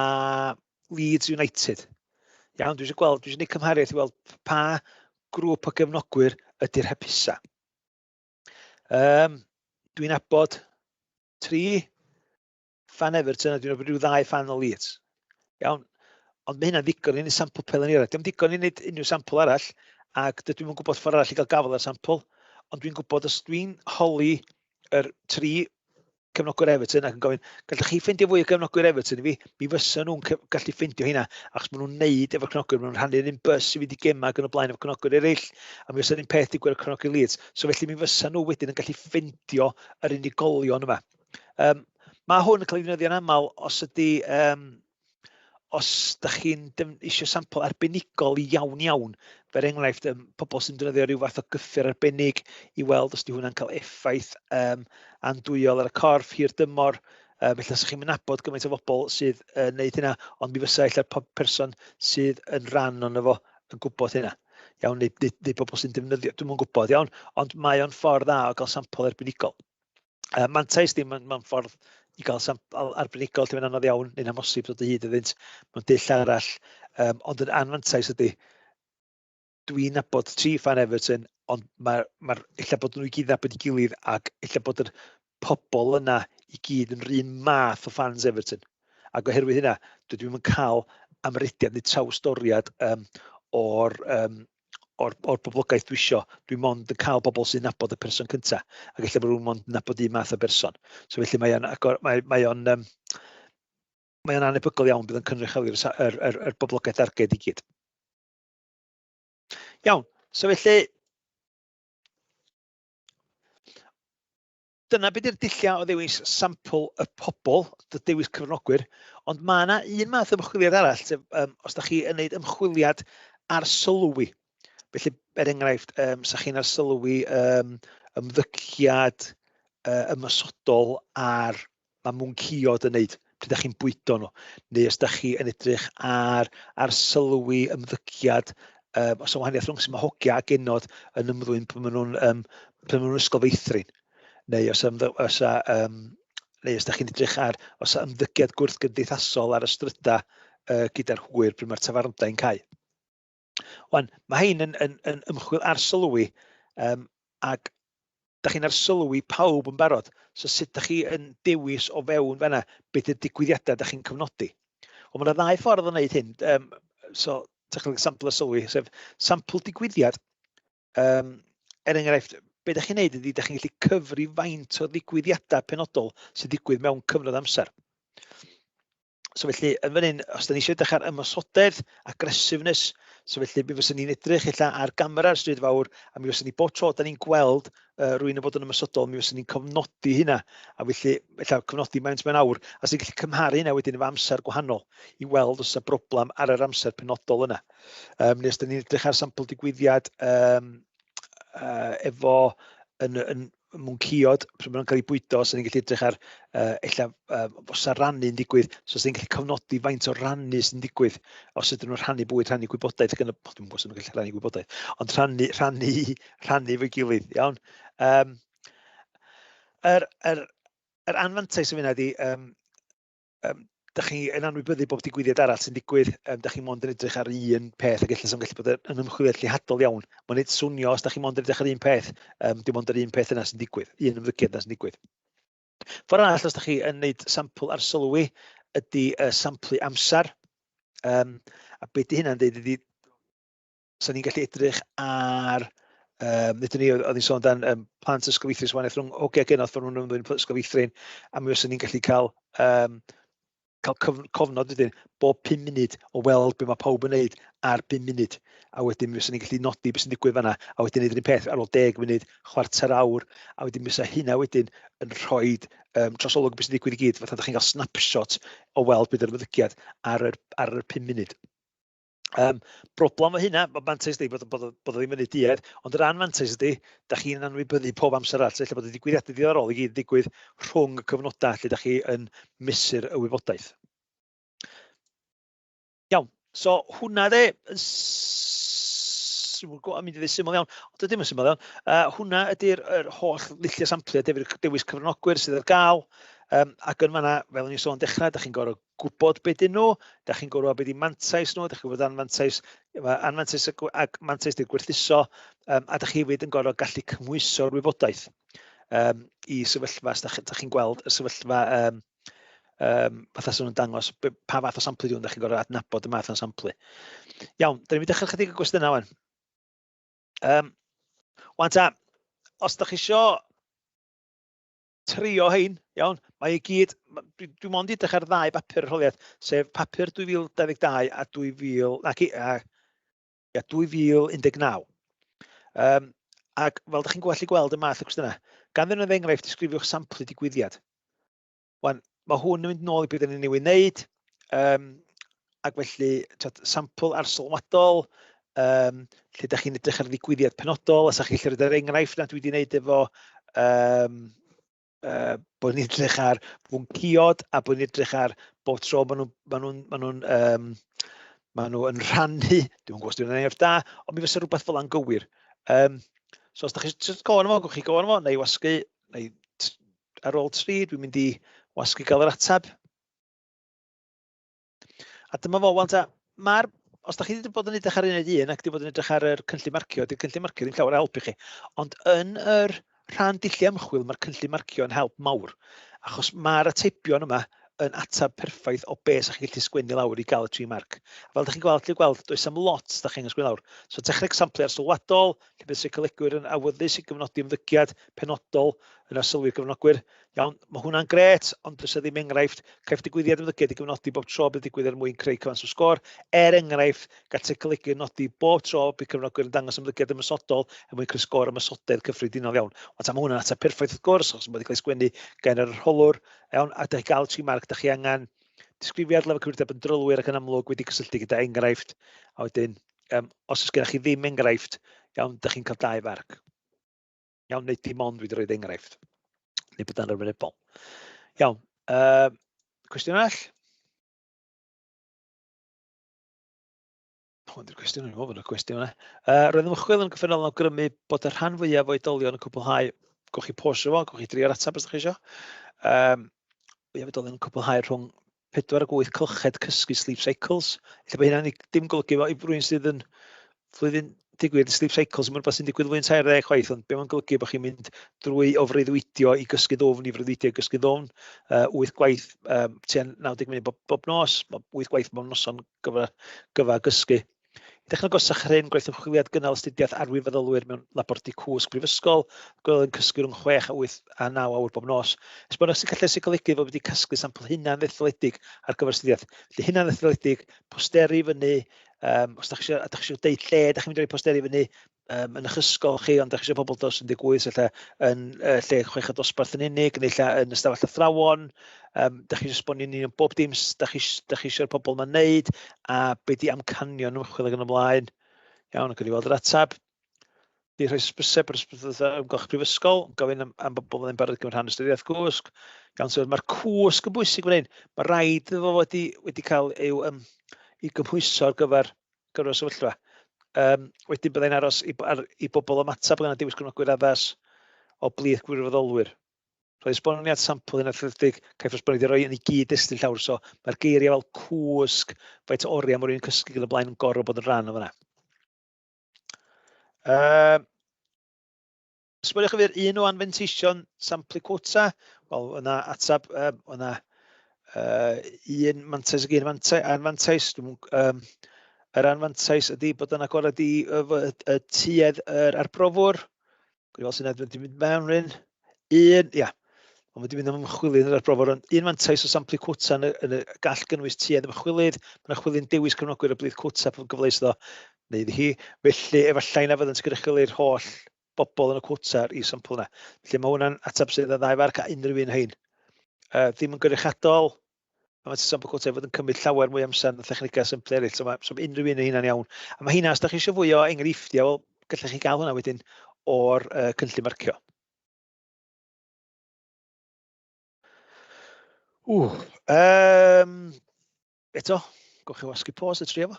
Leeds United. Iawn, dwi eisiau gweld, dwi eisiau gwneud cymhariaeth i weld pa grŵp o gefnogwyr ydy'r hapusa. Dwi'n nabod 3 fan Everton a dwi'n nabod rhyw 2 fan o Leeds. Iawn, ond mae hynna'n ddigon i wneud sampl pelen eira. Dim digon i wneud unrhyw sampl arall, ac dydw i'n gwybod ffordd arall i gael gafael ar sampl, ond dwi'n gwybod os dwi'n holi yr 3 cefnogwyr Everton ac yn gofyn, gallwch chi ffeindio fwy o gefnogwyr Everton i fi? Mi fysa nhw'n gallu ffeindio hynna, achos maen nhw'n neud efo'r cefnogwyr, maen nhw'n rhannu'r un bus i fynd i gemau ac yn y blaen efo cefnogwyr eraill, a mi fysa'r un peth digwydd efo cefnogwyr Leeds. So felly mi fysa nhw wedyn yn gallu ffeindio yr unigolion yma. Mae hwn yn cael ei ddefnyddio'n aml os ydy, os da chi'n eisiau sampl arbenigol iawn iawn, fer enghraifft, pobl sy'n defnyddio rhyw fath o gyffur arbennig i weld os ydy hwnna'n cael effaith andwyol ar y corff hir dymor. Felly os chi'n nabod gymaint o bobl sydd yn neud hynna, ond mi fysa ella pob person sydd yn rhan ono fo yn gwybod hynna. Iawn, neu bobl sy'n defnyddio, dwi'm yn gwybod, iawn, ond mae o'n ffordd dda o gael sampl arbenigol. Mantais ddim mewn ffordd i gael sampl arbenigol lle mae'n anodd iawn neu'n amhosib dod o hyd iddynt mewn dull arall, ond yn anfantais ydy, dwi'n nabod 3 fan Everton, ond ella bod nhw i gyd nabod i gilydd ac ella bod yr pobl yna i gyd yn rhan math o fans Everton. Ac oherwydd hynna, dydw i'm yn cael amrediad neu trawsdoriad o'r, um, o'r, or boblogaeth dwi isio. Dwi mond yn cael bobl sy'n nabod y person cyntaf, ac ella bod nhw'n mond yn nabod un math o berson. So felly mae o'n, agor, mae, mae o'n, mae o'n anebygol iawn bydd yn cynrychioli'r yr, yr, yr boblogaeth darged i gyd. Iawn, so felly dyna beth yw'r dulliau o ddewis sampl y pobl, dewis cyfranogwyr, ond mae yna un math o ymchwiliad arall, sef os da chi yn gwneud ymchwiliad arsylwi. Felly, er enghraifft, sa chi'n arsylwi ymddygiad ymosodol ar mae mwncïod yn wneud pryd ydych chi'n bwydo nhw, neu os ydych chi yn edrych ar arsylwi ymddygiad, os yw wahaniaeth rhwng sut mae hogia a genod yn ymddwyn pan maen nhw'n pan maen nhw'n ysgol feithrin, neu os, ymddy, os, neu os ydych chi'n edrych ar os ymddygiad gwrthgymdeithasol ar y stryda gyda'r hwyr pryd mae'r tafarndai'n cau. Wan, mae hein yn ymchwil arsylwi, ac da chi'n arsylwi pawb yn barod. So sut da chi yn dewis o fewn fanna beth yw'r digwyddiadau da chi'n cofnodi? Wel, mae yna ddau ffordd o wneud hyn. So, technoleg sampl arsylwi, sef sampl digwyddiad. Er enghraifft, be da chi'n neud ydy, da chi'n gallu cyfri faint o ddigwyddiadau penodol sy'n digwydd mewn cyfnod amser. So felly, yn fan hyn, os da ni eisiau edrych ar ymosodedd, aggressiveness, so felly mi fyswn ni'n edrych ella ar gamera'r stryd fawr, a mi fyswn ni bob tro da ni'n gweld rhywun yn bod yn ymosodol, mi fyswn ni'n cofnodi hynna, a felly ella cofnodi maint mewn awr, a sy'n gallu cymharu hynna wedyn efo amser gwahanol, i weld os yna broblem ar yr amser penodol yna. Neu os da ni'n edrych ar sampl digwyddiad efo yn mwncïod, pryd maen nhw'n cael eu bwydo, so ni'n gallu edrych ar ella os yna rannu'n digwydd, so os ni'n gallu cofnodi faint o rannu sy'n digwydd, os ydyn nhw'n rhannu bwyd, rhannu gwybodaeth, ac yn y, dwi'n gwybod os ydyn nhw'n gallu rhannu gwybodaeth, ond rhannu, rhannu, rhannu efo'i gilydd, iawn. Yr, yr, yr anfantais o fyna ydy, da chi yn anwybyddu bob digwyddiad arall sy'n digwydd, da chi mond yn edrych ar un peth, ac ella sy'n gallu bod yn ymchwiliad lleihadol iawn. Mae'n neud swnio os da chi mond yn edrych ar un peth, dim ond yr un peth yna sy'n digwydd, un ymddygiad yna sy'n digwydd. Ffordd arall, os da chi yn neud sampl arsylwi, ydy samplu amser. A beth di hynna'n dweud ydy, so ni'n gallu edrych ar, ddudwn ni, oedd ni'n sôn dan plant ysgol feithrin, so wahaniaeth rhwng hogia a genod, ffordd maen nhw'n ymddwyn ysgol feithrin, a mi fysen ni'n gallu cael cofnod wedyn bob 5 munud o weld be mae pawb yn neud ar 5 munud, a wedyn mi fysen ni'n gallu nodi beth sy'n digwydd fanna, a wedyn neud yr un peth ar ôl 10 munud, chwarter awr, a wedyn mi fysa hynna wedyn yn rhoi trosolwg beth sy'n digwydd i gyd, fatha ydych chi'n cael snapshot o weld beth yw'r ymddygiad ar yr 5 munud. Broblem o hynna, mae mantais ydy bod o ddim yn ei duedd, ond yr anfantais ydy, da chi'n anwybyddu pob amser arall, lle bod y digwyddiadau diddorol i gyd yn digwydd rhwng y cyfnodau lle da chi yn mesur y wybodaeth. Iawn, so hwnna de, yn mynd i ddweud syml iawn, ond ddim yn syml iawn. Hwnna ydy'r yr holl ddulliau samplu a dewis cyfranogwyr sydd ar gael. Ac yn fanna, fel o'n i'n sôn dechrau, da chi'n gorfod gwybod be dyn nhw, da chi'n gwybod be di mantais nhw, da chi'n gwybod anfantais, anfantais ac mantais di'r gwerthuso, a da chi hefyd yn gorfod gallu cymhwyso'r wybodaeth i sefyllfa, os da chi'n gweld y sefyllfa fatha sy'n nhw'n dangos pa fath o samplu dwi'n, da chi'n gorfod adnabod y math o samplu. Iawn, da ni'n mynd i dechrau chydig o gwestiynau wan. Wan ta, os da chi isio trio hein, iawn, mae i gyd, dwi mond i edrych ar ddau bapur yr holiad, sef papur 2022 a 2000, nac, a, ia, 2019. Ac fel ydych chi'n gallu gweld y math o gwestiynau, gan ddefnyddio enghraifft, disgrifiwch samplu digwyddiad. Wan, mae hwn yn mynd nôl i beth ni'n newydd wneud, ac felly twod, sampl arsylwadol, lle ydych chi'n edrych ar ddigwyddiad penodol, os ydych chi'n gallu rhoi'r enghraifft na dwi wedi wneud efo bod ni'n edrych ar fwncïod a bod ni'n edrych ar bob tro maen nhw'n ma nhw, ma nhw, ma nhw yn rhannu, dwi'n gwybod os dwi'n enghraifft da, ond mi fysa rhywbeth fel yna'n gywir. So os ydych chi'n gofyn fo, gwch chi gofyn fo, neu wasgu, neu ar ôl 3, dwi'n mynd i wasgu gael yr ateb. A dyma fo, wan ta, mae'r, os da chi wedi bod yn edrych ar uned 1 ac wedi bod yn edrych ar yr cynllun marcio, di'r cynllun marcio ddim llawer o help i chi. Ond yn yr rhan dulliau ymchwil, mae'r cynllun marcio yn help mawr, achos mae'r atebion yma yn ateb perffaith o be 'sa chi'n gallu sgwennu lawr i gael y 3 marc. A fel ydych chi'n gweld, gallu gweld, does am lot da chi'n sgwennu lawr. So techneg samplu arsylwadol, lle bydd seicolegwyr yn awyddus i gyfnodi ymddygiad penodol yn arsylwi'r gyfranogwyr. Iawn, mae hwnna'n grêt, ond does 'na ddim enghraifft. Caiff digwyddiad ymddygiad ei gyfnodi bob tro bydd digwydd er mwyn creu cyfanswm sgôr. Er enghraifft, gall seicolegydd nodi bob tro bydd cyfranogwyr yn dangos ymddygiad ymosodol er mwyn creu sgôr ymosodedd cyffredinol iawn. Ond mae hwnna'n ateb perffaith wrth gwrs, achos mae wedi cael ei sgwennu gan yr arholwr. Iawn, a dych gael 3 marc, dych chi angen disgrifiad lefel cywirdeb yn drylwyr ac yn amlwg wedi cysylltu gyda enghraifft. A wedyn, os oes gennych chi ddim enghraifft, iawn, dych chi'n cael 2 farc. Iawn, neu dim ond wedi rhoi enghraifft. Neu bod yn arwynebol. Iawn, cwestiwn arall? Hwn di'r cwestiwn, o'n i'n meddwl bod yna cwestiwn yna. Roedd ymchwil yn gyffredinol yn awgrymu bod y rhan fwyaf o oedolion yn cwblhau, gwch chi posio fo, gwch chi drio'r ateb os ydych chi eisiau. Fwyaf oedolion yn cwblhau rhwng 4 ac 8 cylched cysgu sleep cycles. Ella bod hynna'n dim golygu fo i rywun sydd yn flwyddyn digwydd sleep cycles yn rhywbeth sy'n digwydd flwyddyn 30 chwaith, ond be mae'n golygu bod chi'n mynd drwy o freuddwydio i gysgu ddwfn i freuddwydio i gysgu ddwfn, 8 gwaith tua 90 munud bob nos, 8 gwaith bob noson gyfa gysgu. I ddechrau'n agosach ar hyn, gwaith ymchwiliad gynnal astudiaeth arwynfeddylwyr mewn labordy cwsg prifysgol, gweld yn cysgu rhwng 6 a 8 a 9 awr bob nos. Esboniodd sut gallai seicolegydd fod wedi casglu sampl hunan-ddetholedig ar gyfer astudiaeth. Felly hunan-ddetholedig, posteri fyny, os da chi eisiau, ydych chi eisiau deud lle da chi'n mynd i roi posteri fyny, yn eich ysgol chi, ond da chi eisiau pobl dros 18 ella yn lle chweched dosbarth yn unig, neu ella yn ystafell athrawon. Da chi eisiau esbonio ni bob dim da chi, da chi eisiau'r pobl yma'n neud, a be di amcanion ymchwil ac yn ymlaen. Iawn, ac yn i weld yr ateb. Di rhoi hysbyseb ar ymgylch prifysgol, gofyn am bobl yn barod gymryd rhan ystyriaeth gwsg. Iawn, so mae'r cwsg yn bwysig fan hyn. Mae rhaid iddo fo wedi cael ei gymhwyso ar gyfer y sefyllfa. Wedyn byddai'n aros i bobl ymateb gan y dewis cefnogwyr addas o blith gwirfoddolwyr. Rhoi esboniad sampl hyn athletig, caiff esboniad ei roi yn ei gyd-destun llawr, so mae'r geiriau fel cwsg, faint o oriau mae rhywun yn cysgu gyda blaen yn gorfod bod yn rhan o fanna. Esboniwch i fi'r un o anfanteision samplu cwota. Wel, yna atab, yna un mantais ac un anfantais. Yr anfantais ydy bod yn agored i y tuedd yr arbrofwr. Gwni fel sy'n wedi mynd mewn rhywun. Un, ia, ond wedi mynd am ymchwilydd yn yr arbrofwr. Ond un mantais o samplu cwota yn y gall gynnwys tuedd ymchwilydd. Mae'n ymchwilydd dewis cefnogwyr y blith cwota pan gyfleus iddo neu iddi hi. Felly, efallai na fyddant yn gynrychioli'r holl bobl yn y cwta i sampl yna. Felly mae hwnna'n ateb sydd â ddau farc a unrhyw un hein. Ddim yn gynrychiadol, a mae sampl cwta i fod yn cymryd llawer mwy amser na thechnegau samplu eraill, so mae so unrhyw un o hynna'n iawn. A mae hynna, os da chi eisiau fwy o enghreifftiau, wel, gallech chi gael hwnna wedyn o'r cynllun marcio. Eto, gwch chi wasgu pause a trio fo.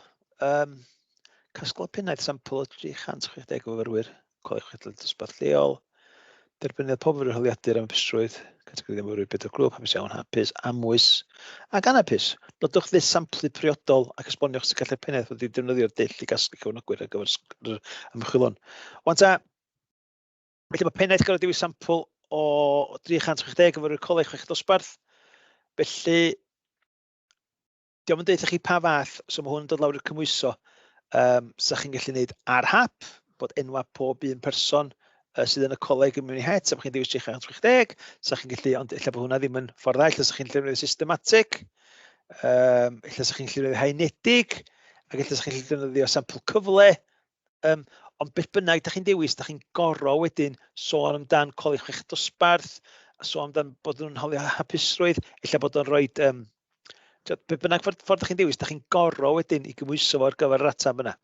Casglodd pennaeth sampl o 360 o fyfyrwyr Coleg Chwedl Dosbarth Lleol. Derbyniodd pob myfyriwr holiadur am hapusrwydd, categori myfyrwyr bedwar grŵp, hapus iawn, hapus, amwys ac anhapus. Nodwch ddull samplu priodol ac esboniwch sut gallai'r pennaeth fod wedi defnyddio'r dull i gasglu cyfranogwyr ar gyfer yr ymchwil hwn. Wan ta, felly mae pennaeth gorfod dewis sampl o 360 o fyfyrwyr Coleg Chweched Dosbarth. Felly, dio'm yn deutha chi pa fath, so mae hwn yn dod lawr i'r cymhwyso. Sa chi'n gallu gwneud ar hap, bod enwa pob un person sydd yn y coleg yn mewn i het, a bod chi'n dewis 360, sa chi'n gallu, ond ella bod hwnna ddim yn ffordd dda, ella sa chi'n defnyddio systematig, ella sa chi'n gallu defnyddio haenedig, ac ella sa chi'n gallu defnyddio sampl cyfle. Ond beth bynnag da chi'n dewis, da chi'n gorfod wedyn sôn amdan coleg chweched dosbarth, a sôn amdan bod nhw'n hawlio hapusrwydd, ella bod o'n rhoi, beth bynnag ffordd da chi'n dewis, da chi'n gorfod wedyn i gymhwyso fo ar gyfer yr ateb yna.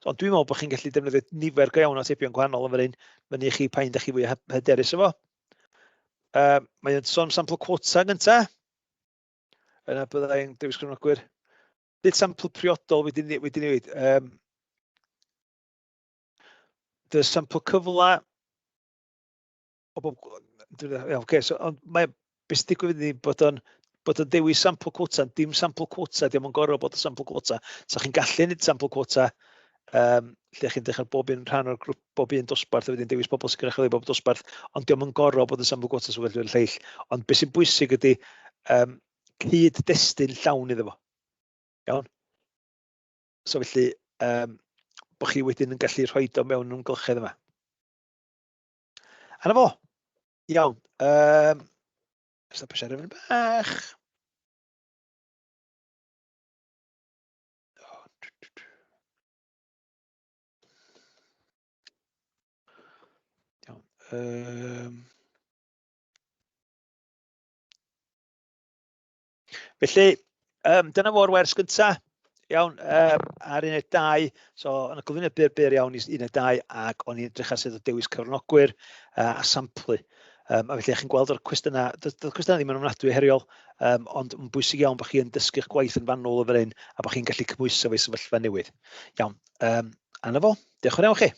Ond dwi'n meddwl bod chi'n gallu defnyddio nifer go iawn o atebion gwahanol yn fan hyn, fyny i chi pa un da chi fwy hyderus efo. Mae o'n sôn am sampl quota gynta. Yna byddai'n dewis cefnogwyr. Bydd sampl priodol wedi newid. Dy sampl cyfle o bob, iawn, oce, so, ond mae beth sy'n digwydd ydy bod o'n dewis sampl quota, dim sampl quota, dim ond gorfod bod y sampl quota. So chi'n gallu gwneud sampl quota Lle chi'n dechrau bob un rhan o'r grwp, bob un dosbarth, a wedyn dewis pobl sy'n cynrychioli bob dosbarth, ond diolch yn gorfod bod yn sample quota so felly lleill. Ond beth sy'n bwysig ydy cyd-destun llawn iddo fo. Iawn? So felly, bod chi wedyn yn gallu rhoi o mewn ymgylchedd yma. A na fo. Iawn. Stop siarad yn bach. Iawn. Felly, dyna fo'r wers gynta. Iawn, ar uned 2, so yn y cyflwyniad byr byr iawn i uned 2, ac o'n i'n edrych ar sut o dewis cyfranogwyr a samplu. A felly chi'n gweld o'r cwestiynau, doedd cwestiynau ddim yn ofnadwy heriol, ond yn bwysig iawn bod chi yn dysgu'ch gwaith yn fanwl o fan hyn, a bod chi'n gallu cymhwyso fe i sefyllfa newydd. Iawn, a 'na fo, diolch yn fawr iawn chi.